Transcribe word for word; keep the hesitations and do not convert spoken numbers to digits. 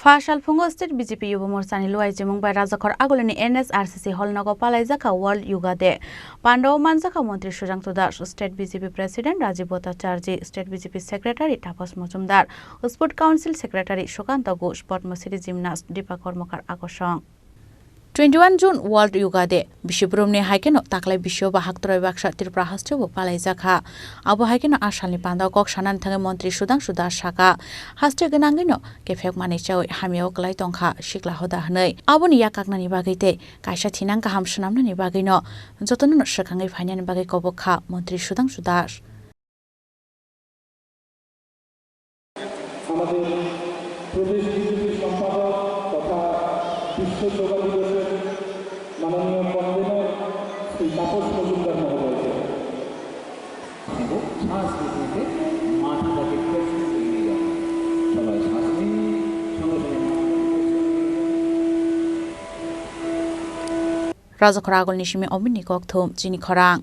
Pha salphungo State B J P Yuba Morchani luaijimung bai Rajakhor agulini N S R C C hall nogo palaijakha World Yoga Day. Pandao manjakha Montri Sudhangshu Das, State B J P President Rajiv Bhattacharjee, State B J P Secretary Tapas Mojumdar, Sport Council Secretary Sukanta Ghosh, Padma Shri Gymnast Deepa Karmakar Akosong. Twenty-one June World Yoga Day. Bisi brumni hai kheno taklai bisio bo haktoroi baksa Tripura hasteo bo palaijak kha. Abo hai kheno a salni panda kok sanani thangwi Montri Sudhangshu Das saka, haste gwnangwino kephek manwi chawi hamyao kwlai tongkha sikla hoda hwnwi. Aboni yak kaknani bagwi tei kaisa thinang kaham swnamnani bagwino jotonono swkangwi phainani bagwi kobok kha Montri Sudhangshu Das. আমাদের প্রদেশ বিজেপির সম্পাদক তথা বিশ্ব যোগা দিবসের মাননীয় কনভেনর শ্রী তাপস মজুমদার মহোদয়কে। এবং শ্বাস নিতে নিতে মাথাটাকে একটু নিয়ে যান। সবাই শ্বাস নিন, সঙ্গে সঙ্গে মাথাটাকে একটু নিয়ে যান। Rajakhor agulni simi omini kokthum chini khorang.